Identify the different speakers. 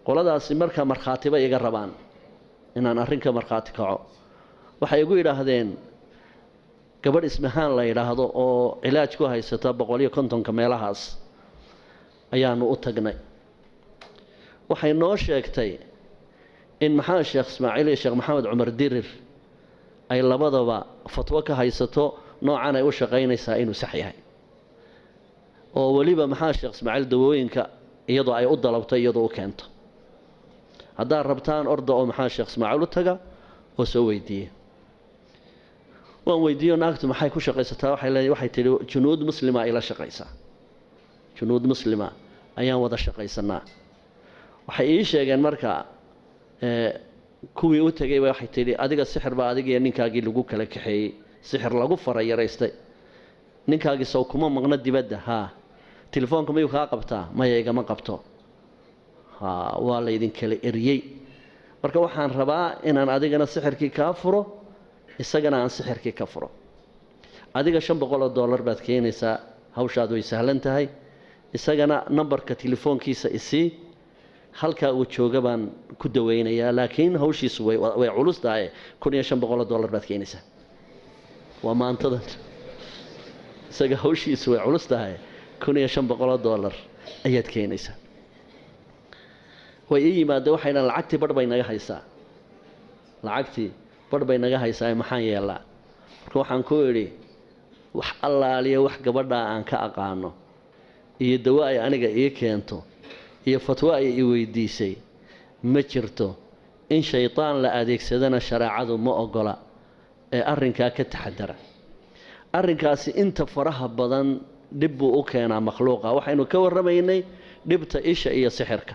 Speaker 1: Qoladaasi markaa markhaatiba iga rabaan inaan arrinka markhaati kaco. Waxay igu yidhaahdeen gabadh Ismahaan la yidhaahdo oo cilaaj ku haysata 150-ka meelahaas ayaanu u tagnay. Waxay noo sheegtay in Maxamed Sheekh Ismaaciil iyo Sheekh Maxamed Cumar Dirir ay labadaba fatwo ka haysato noocan ay u shaqaynaysaa inuu sax yahay, oo weliba Maxamed Sheekh Ismaaciil dawooyinka iyadoo ay u dalabto iyadoo u keento. Haddaad rabtaan orda oo Maxamed Sheekh Ismaaciil u taga oo soo weydiiya. Waan weydiiyo, naagtu maxay ku shaqaysataa? Waxay leedahay, waxay tidhi junuud muslima ila shaqaysaa, junuud muslima ayaan wada shaqaysanaa. Waxay ii sheegeen marka kuwii u tegay, waxay tidhi adiga sixir baa adiga iyo ninkaagii lagu kala kaxeeyey, sixir lagu farayaraystay. Ninkaagii sow kuma maqno dibadda? Haa. Telefoonka mayuu kaa qabtaa? Maya, igama qabto. Ha, waa laydin kala eriyey. Marka waxaan rabaa inaan adigana sixirkii kaa furo, isagana aan sixirkii ka furo. Adiga $500 baad keenaysaa, hawshaad way sahlan tahay. Isagana nambarka telefoonkiisa isii, halkaa uu jooga baan ku daweynayaa, laakiin hawshiisu way culus tahay. $1500 baad keenaysaa. Waa maantadan. Isaga hawshiisu way culus tahay, $1500 ayaad keenaysaa. Way ii yimaadeen, waxay dhahan lacagtii barh bay naga haysaa, lacagtii barh bay naga haysaa, maxaan yeelaa? Marka waxaan ku idhi wax allaaliya wax gabadhaa aan ka aqaano iyo dawo ay aniga ii keento iyo fatwo ay i weydiisay ma jirto. In shaydaan la adeegsadana shareecadu ma ogola, ee arrinkaa ka taxadara. Arrinkaasi inta faraha badan dhib buu u keenaa makhluuqa. Waxaynu ka warramaynay dhibta isha iyo sixirka.